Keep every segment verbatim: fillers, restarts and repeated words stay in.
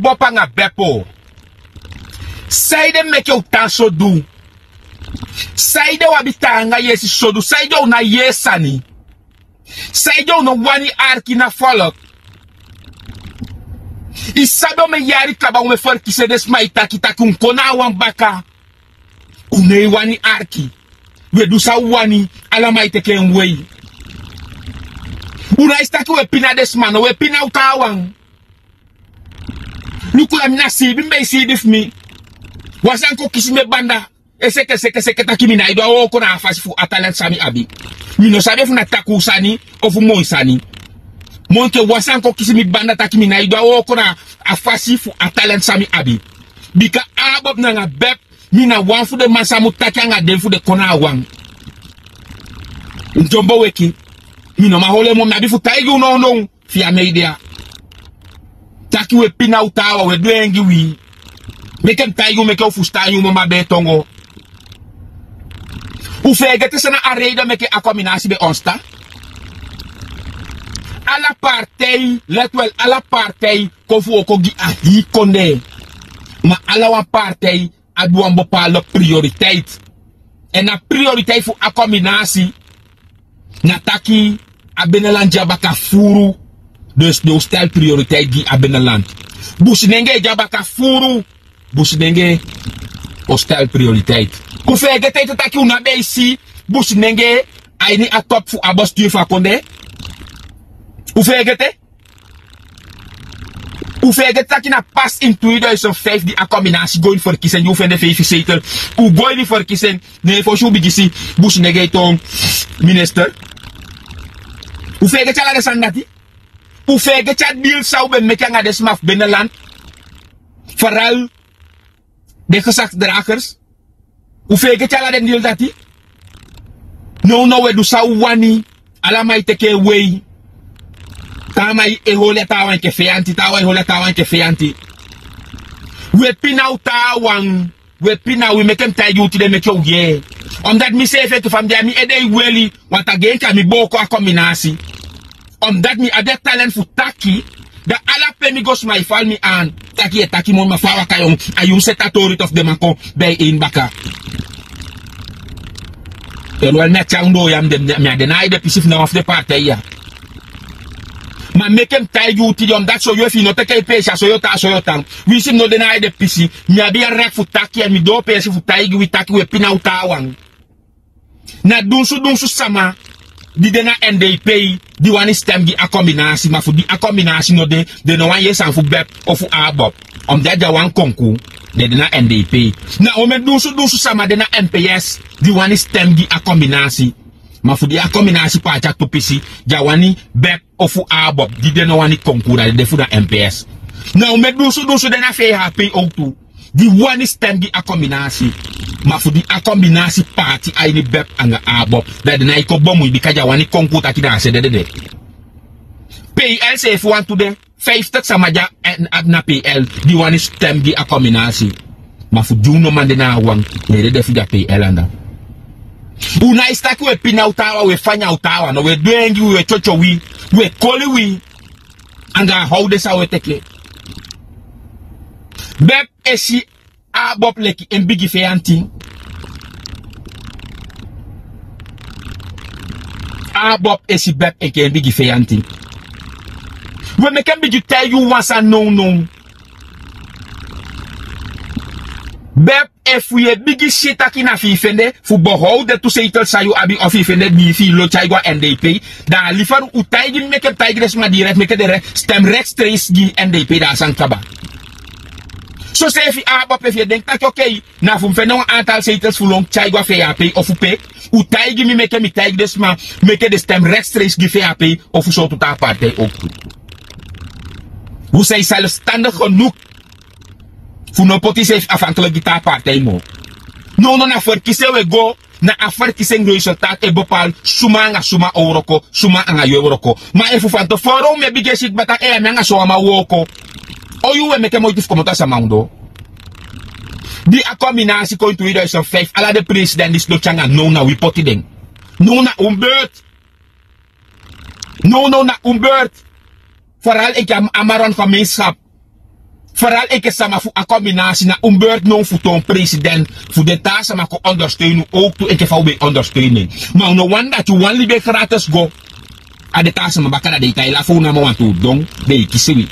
Bopo anga bepo. Saide meke u tan so du? Saide u abi taanga yesi so du? Saide u na yee sani? Saide u no wani arki na folok? I sabi omen yari kaba u mu e ferkisi en, den sma e taki taki un kon na a wan baka. Un no e wani arki. U e du san u wani, ala man e teke en wei. Un no e si taki u e pina den sma, no, u e pina u taawan. Luku, na mi na siibi mi be e siibi fu mi. Wan sani kon kisi mi e banda. E seke seke seke taki mi nái du a wooko na a fasi fu a talent san mi abi. Mi no sabi efu na takuu sani ofu moi sani. Ma enke wan sani kon kisi mi banda taki mi nái du a wooko na a fasi fu a talent san mi abi. Bika ABOP nanga BEP, mi na wan fu den man san mu taki anga den fu den kon na a wan. Dyombo weki. Mi no man holi en moo, mi abi fu taigi u nownow fi a media. Taki u e pina u taawan, u e du en gi wi. Meke mi taigi u, meke u fusutan yu mama bee tongo. U feegete san na a reide meke a kombinasi be ontstaan? Ala partij, let wel, ala partij kon fu wooko gi a hii kondee. Ma ala wan partij abi wan bepaalde prioriteit. Èn a prioriteit fu a kombinasi na taki a binnenland de a baka furu. Dus den o stel prioriteit gi a binnenland. Businenge de a baka furu. Businenge o stel prioriteit. Un feegete ete taki un no be e si businenge a ini a top fu a bestuur fu a kondee? Un feegete? Un feegete taki na pas in tweeduizend vijf di a kombinasi go ini verkiezing, di un fende vijf zetel. Un go ini verkiezing, ne fosi un bigin si businenge e toon minister. Un feegete ala den sani dati? Un feegete a deal san un ben meke anga den sma fu binnenland? Vooral den gezagsdragers. Un feegete ala den deal dati? Nownow un e du san un wani. Ala man e teke en wei. Taa man e holi a taawan enke feyanti, taawan e holi a taawan enke feyanti. Un e pina u taawan. Un e pina wi, meke mi taigi u tide meke u yee. Omdat miseefi ete fa mi de ya, mi ede e weli, want a gei enke a mi booko a kombinasi. Omdat mi abi a talent fu taki, da ala pe mi go sma e fal mi an. Taki yu e taki moi, ma fa a waka yon, a yu seti a tori tofu den man kon bij een baka. Terwijl mi a tyai un doo ya, mi de, mi a de na a ede pisi fu na wan fu den partij ya. Ma meke mi taigi u tide, omdat so yu efu yu no teke yu peesi, a so yu o tan, a so yu o tan. Winsi mi no de na a ede pisi, mi abi a rek fu taki, èn mi doo peesi fu taigi wi taki un e pina u taawan. Na dunsu dunsu sama di de na N D P di wani stem gi a kombinasi, ma fu di a kombinasi no de, den no wani yee sani fu BEP ofu ABOP. Omdat den a wani konkuu, den de na N D P. Na omen dunsu dunsu sama de na N P S di wani stem gi a kombinasi. Ma fu di a kombinasi paati a tu pisi, den a wani BEP ofu ABOP, di den no wani konkuu, da den de fu na N P S. Na omen dunsu dunsu de na V H P ook tu. Di wani stem gi a kombinasi. Ma fu di a kombinasi paati a ini BEP anga ABOP, da den nái kon bemui, bika den a wani konkuu taki na a se dede de. P L seefi wantu de, vijftig sama di a, èn, abi na P L, di wani stem gi a kombinasi. Ma fu di un no man de na a wan, ne dede fu den a P L anda. Un nái si taki un e pina u taawan, un e fanya u taawan, no, un e dwengi, un e tyotyo wi, un e koli wi. Anga a how den san un e teke. BEP e si ABOP leki en bigi feyanti. ABOP e si BEP enke en bigi feyanti. Un e meke mi bigin taigi un wan sani nownow. BEP, efu yu e bigin si taki na fu yu fende fu behoud den tu zetel san yu abi, ofu yu fende dii fi yu lo tyai go a N D P, da a liever un taigi mi, meke mi taigi den sma direct, meke den re-, stem rechtstreeks gi N D P, da a sani kaba. Soseefi ABOP, efu yu e denki taki, okei, na fu mi fende wan aantal zetels fu lon tyai go a V H P ofu pe, un taigi mi, meke mi taigi den sma, meke den stem rechtstreeks gi V H P ofu sortu taa partij ook. Un zijn zelfstandig genoeg fu no poti useefi afhankelijk gi taa partij moo. Nownow na verkiezing un e go, na a verkiezing resultaat e bepaal suma anga suma o wroko, suma anga yu e wroko. Ma efu fan tevoren un mu e bigin e si kba taki, eh, a mi anga so wan man wooko. On yuu un e meke moiti fu komoto a sama ondoo. Di a kombinasi kon in tweeduizend vijf, ala den president di sidon anga now na wi poti den. Now na un beurt. Nownow na un beurt. Vooral enke a Marron gemeenschap. Feral enke sama fu a kombinasi na un beurt now fu toon president, fu den taa sama kon ondersteun un owktu enke fa un ben ondersteun en. Ma un no wani dati, un wani libi en gratis go. A den taa sama baka, da den e tai lafu un namo, wantu un don, den e kisi wi.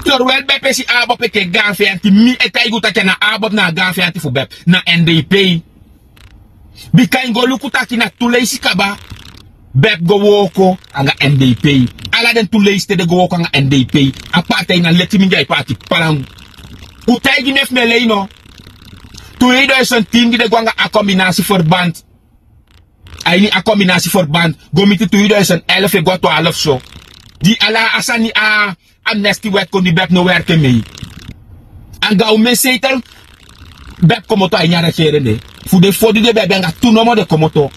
Terwijl bep e si Abob enke gaan feyanti, mi e taigi un taki a na Abob na a gaan feyanti fu bep, na N D P. Bika yu go luku taki na tu leisi kaba bep go wooko anga N D P. Ala den tu leisi te den go wooko anga N D P. A partij na leti mindii, a e paati palan. Un taigi mi efu mi e lei no. Tweeduizend tien di den go anga a kombinasi verband. A ini a kombinasi verband go miti tweeduizend elf e go a twaalf so. Di ala a sani, a amnestiewet kon, di bep no werke mee. Anga un men zetel bep komoto a ini a regering de. Fu den fo di den ben abi anga tu nomo den komoto.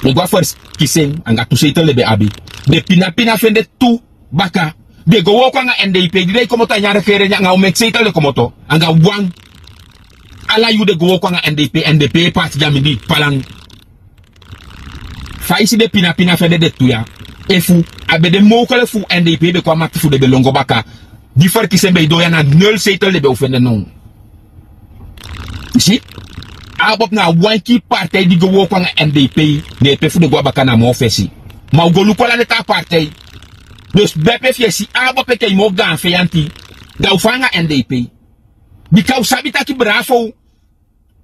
Den go a verkiezing anga tu zetel den ben abi. Den pina pina fu en de tu baka. Den go wooko anga N D P, di den e komoto a ini a regering anga un men zetel den komoto. Anga wan. Ala yuu den go wooko anga N D P, N D P e paati gi a mindii palan. Fa i si den pina pina fu en de, den tu ya. Efu a ben de mogelijk fu N D P ben kon a makti fu den ben lon go baka, di verkiezing ben e doo ya, na nul zetel den ben o fende now. I si? Abob na a wan kii partij di go wooko anga N D P, ne pe fu den go a baka na moo fesi. Ma un go luku ala den taa partij. Dus bep, efu yu e si Abob enke yu moo gaan feyanti, da un fa anga N D P. Bika un sabi taki Bravo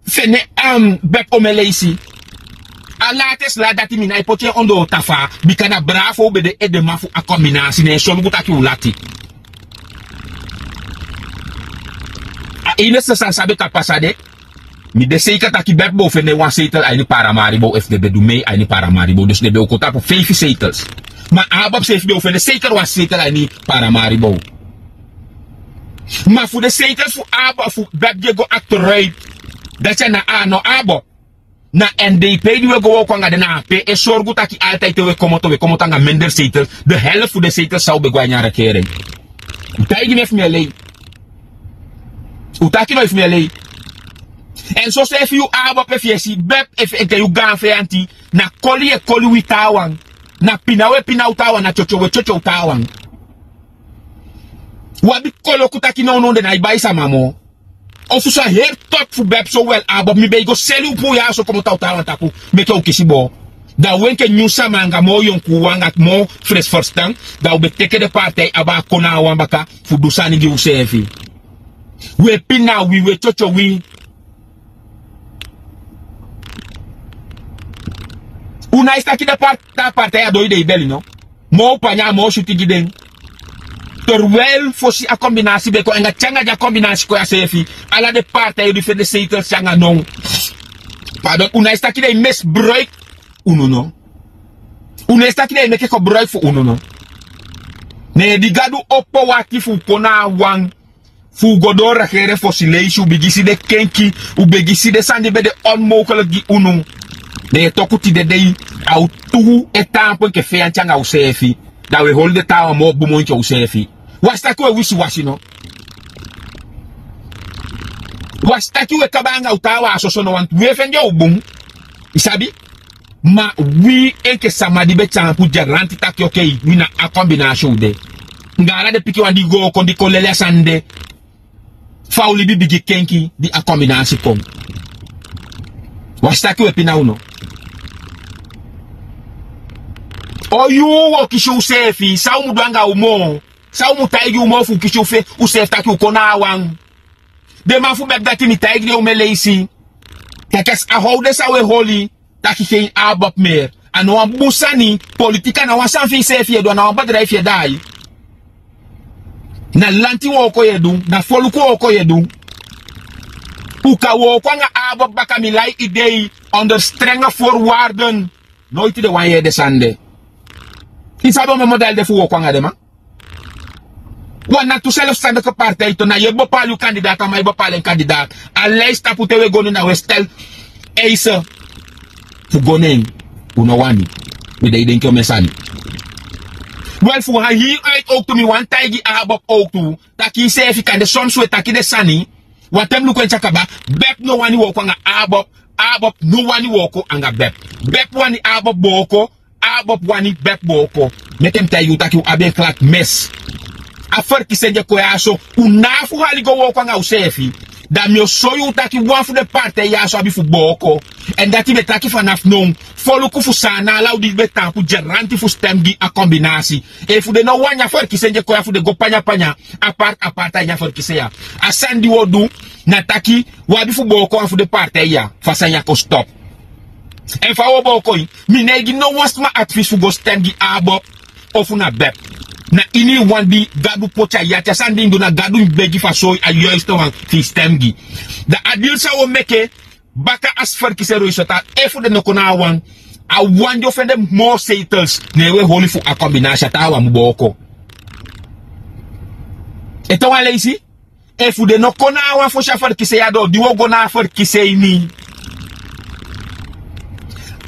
fende, um, bep omen leisi. A lati e si lati, dati mi nái poti en ondoo tafa, bika na Bravo ben de edeman fu a kombinasi, ne en solugu taki un lati. A enigste sani san ben kan pasa de, mi de zeker taki bep ben o fende wan zetel a ini Paramaribo, efu den ben du mee a ini Paramaribo. Dus den ben o kon tapu feifi zetels. Ma Abob seefi ben o fende zeker wan zetel a ini Paramaribo. Ma fu den zetels fu Abob, fu bep di e go achteruit, dati a na a no Abob. Na N D P di un e go wooko anga den, na a pe e sorgu taki altijd te un e komoto, un e komoto anga minder zetels, de helft fu den zetels san un ben go a ini a regering. Un taigi mi efu mi e lei. Un taki no efu mi e lei. Èn soseefi yu Abob, efu yu e si bep, efu enke yu gaan feyanti, na koli yu e koli wi taawan. Na pina wi e pina un taawan, na tyotyo wi e tyotyo un taawan. Un abi koloku taki nownow den nái bai sama moo. Ofuso a heri top fu bep so wel, Abob, mi ben e go seli un puu ya so komoto a un taawan tapu, meke un kisi boo. Da un enke nyun sama anga moo yonkuuwan anga moo fres ferstan, da un ben teke den partij abaa kon na a wan baka fu du sani gi unseefi. Wi e pina wi, wi e tyotyo wi. Un nái si taki den par-, taa partij a doi den e beli no? Moo panya, moo switi gi den. Terwijl fosi a kombinasi ben kon, anga te anga di a kombinasi kon ya seefi, ala den partij di fende zetels te anga now. Pardon, un nái si taki den e misbruik unu no? Un nái si taki den e meke gebruik fu unu no? Ne di Gadu opo un aki fu un kon na a wan, fu un go doo regeren fosi leisi, un bigin si den kenki, un bigin si den sani di ben de onmogelijk gi unu. Ne yu e toku tide dei, a un tu e taampu enke feyanti anga unseefi. Da un e holi den taawan moo bun moo enke unseefi. Wi á si taki un e wisiwasi no? Wi á si taki un e kaba anga un taawan a soso no? Want wi e fende un bun. I sabi? Ma wi enke sama di ben taampu dyalanti taki okei, wi na a kombinasi un de. Anga ala den pikinwan di go kon, di kon leli a sani de, fa un libi bigin kenki di a kombinasi kon. Wi á si taki un e pina un no? O yuu un o kisi unseefi, san un mu du anga un moo? San un mu taigi un moo fu un kisi unseefi taki un kon na a wan? Den man fu bep dati mi taigi den omen leisi. Keke, a how den san un e holi taki gen Abob meer, a no wan bun sani. Politiki a na wan sani fi iseefi yu e du, a na wan bedrijf yu e daai. Na lanti wooko yu e du, na foluku wooko yu e du. Un kan wooko anga Abob baka, mi lai idei, onder strenge voorwaarden. Noiti den wani yee den sani de. I sabi omen model de fu wooko anga den man? Wan na tu zelfstandige partij tu, na yu e bepaal yu kandidaat, a man e bepaal en kandidaat. A lijst tapu te un e go now, na un e stel eisen fu go now. Un no wani. Mi de e denki omen sani. Wel, fu heri uit owktu, mi wani taigi Abob owktu taki iseefi kande soms un e taki den sani. Wan ten mi luku en te a kaba, bep no wani wooko anga Abob, Abob no wani wooko anga bep. Bep wani Abob booko, Abob wani bep booko. Meke mi taigi yu taki un abi en klati mesi. A ferkisi en di e kon ya so, un no abi fu hali go wooko anga unseefi. Da mi o soi yu taki wan fu den partei ya so abi fu booko. Èn dati mi e taki fanafu now. Foluku fu Saanan, ala un di be taampu geranti fu stem gi a kombinasi. Efu den no wani a ferkisi en di e kon ya, fu den go panya panya aparti aparti a ini a ferkisi en ya. A sani di un o du, na taki un abi fu booko wan fu den partei ya, fu a sani ya kon stop. Èn fa un o booko en, mi no e gi no wan sma advis fu go stem gi Abob ofu na Beb. Na ini wan di Gadu poti a yu ati, a sani di yu du na Gadu yu begi fu a soi a yuiste wan fi yu stem gi. Da a dil san un o meke, baka a ferkisi en resultaat, efu den no kon na a wan, a wan di o fende moo zetels, ne un e holi fu a kombinasi, a taawan mu booko. Ete wan leisi, efu den no kon na a wan fosi a ferkisi en ya doo, di un o go na a ferkisi en ini.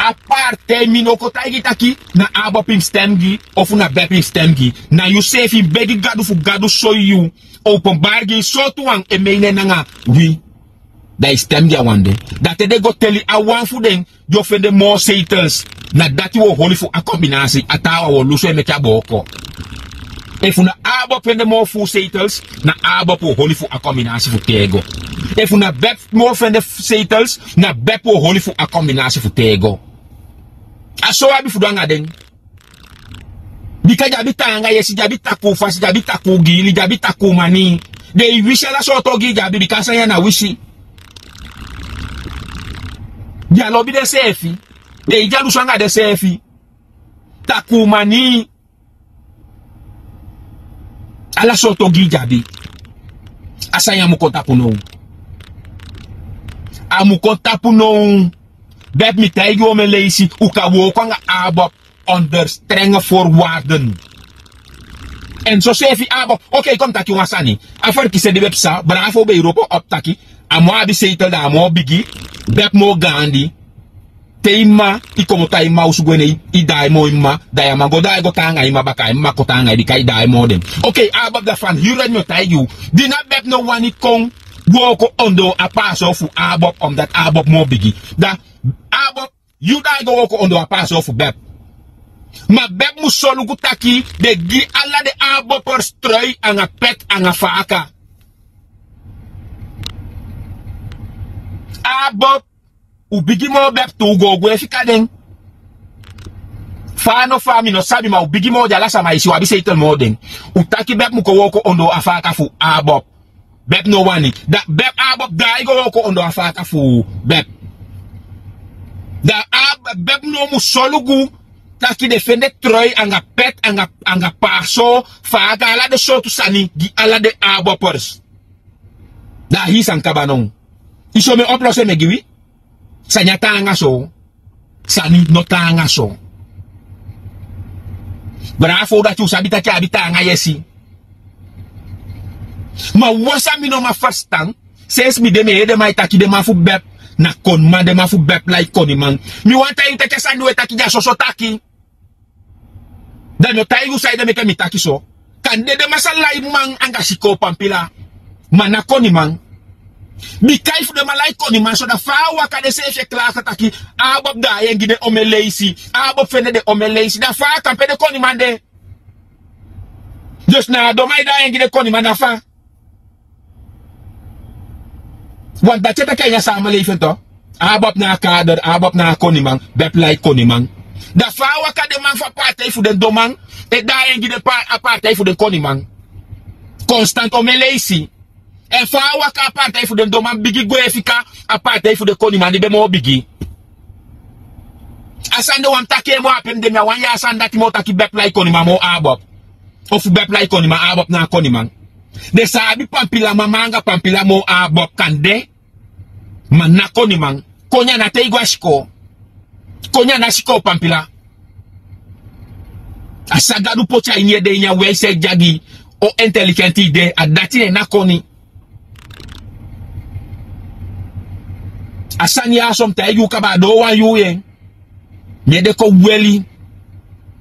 A partei, mi no kon taigi taki na Abob yu mus stem gi, ofu na Beb yu mus stem gi. Na yuseefi begi Gadu fu Gadu soi yu, openbaar gi yu sortu wan e mei nen nanga wi. Da yu stem gi a wan de. Da te den go teli a wan fu den di o fende moo zetels, na dati un o holi fu a kombinasi, a taawan un o lusu en meke a booko. Efu na Abob fende moo fuu zetels, na Abob un o holi fu a kombinasi fu tego. Efu na Beb moo fende f-, zetels, na Beb un o holi fu a kombinasi fu tego. A so un abi fu du anga den. Bika den abi taanga yesi, den abi takuu fasi, den abi takuu giili, den abi takuu manii. Den e wisi ala sortu ogii den abi, bika a sani ya na wisi. Den á lobi denseefi. Den e dyalusu anga denseefi. Takuu manii. Ala sortu ogii den abi. A sani ya mu kon tapu now. A mu kon tapu now. Beb, mi taigi yu omen leisi, un kan wooko anga Abob onder strenge voorwaarden. Èn soseefi Abob, oké, kon mi taki wan sani. A ferkisi en di be psa, Bravo be e ropo op taki a moo abi zetel, da a moo bigi, Beb moo gaandi. Te i mma, i komoto a i mma osu gwe, ne i, i daai moo i mma, da yu á man go daai go tan anga i mma baka, i mma kon tan anga yu bika i daai moo den. Oké, Abob, da fanowdu mi o taigi yu. Di na Beb no wani kon wooko ondoo a paasoo fu Abob, omdat Abob moo bigi. Da Abob, yu daai go wooko ondoo a paasoo fu Beb. Ma Beb mu solugu taki den gi ala den Abobers trui anga pet anga faaka. Abob, un bigi moo Beb tu, un go gwe fika den. Fa a no fa, mi no sabi, ma un bigi moo den, ala sama e si, un abi zetel moo den. Un taki Beb mu kon wooko ondoo a faaka fu Abob. Beb no wani. Da Beb, Abob daai go wooko ondoo a faaka fu Beb. Da Ab-, Beb no mu solugu taki den fende trui anga pet anga, anga paasoo, faaka, ala den sortu sani gi ala den Abobers. Da a hii sani kaba now. I si omen oplossing mi e gi wi? Sani á taanga so. Sani no taanga so. Bravo, dati un sabi taki a abi taanga yesi. Ma wan sani mi no man ferstan, sensi mi de, mi e yere den man e taki den man fu Beb na koniman, den man fu Beb lai koniman. Mi wani taigi yu taki a sani di un e taki dya soso taki. Da mi o taigi un saide meke mi taki so. Kande den man sa lai man anga sikoo pampila, ma ná koniman. Bika efu den man lai koniman so, da fa a waka, denseefi e klaka taki Abob daai en gi den omen leisi, Abob fende den omen leisi. Da fa a kan pe den koniman de? Dus na a donman e daai en gi den koniman, na fa? Want dati e taki a ini a samenleving toch. Abob na a kader, Abob na a koniman, Beb lai koniman. Da fa a waka, den man fu a partij fu den donman e daai en gi den pa-, a partij fu den koniman. Constant, omen leisi. Èn fa a waka, a partij fu den donman bigi gwe fika a partij fu den koniman di ben moo bigi. A sani de wani taki en moo ape, mi de, mi á wani yee a sani dati moo taki Beb lai koniman moo Abob. Ofu Beb lai koniman, Abob na a koniman. Den sa abi pampila, mama anga pampila moo Abob kande. Ma ná koniman. Koni a ná te i go a sikoo. Koni a ná sikoo pampila. A san Gadu poti a ini yu ede, ini a wijsheid di a gi yu, o intelligent i de, a dati, ne ná koni. A sani ya, so mi taigi yu kaba, a doo wan yuu ye. Mi ede kon weli.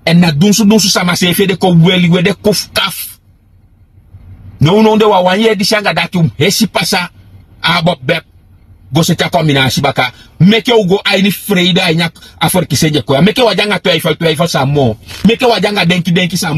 Èn na dunsu dunsu sama seefi ede kon weli, wi ede kufkaf. Nownow de wi á wani yee disi anga dati, un hesi pasa. Abob, Beb. Go seti a kombinasi baka. Meke u go a ini freide a ini a ferkisi en di e kon ya. Meke u á de anga twijfel twijfel sani moo. Meke u á de anga denki denki sani moo.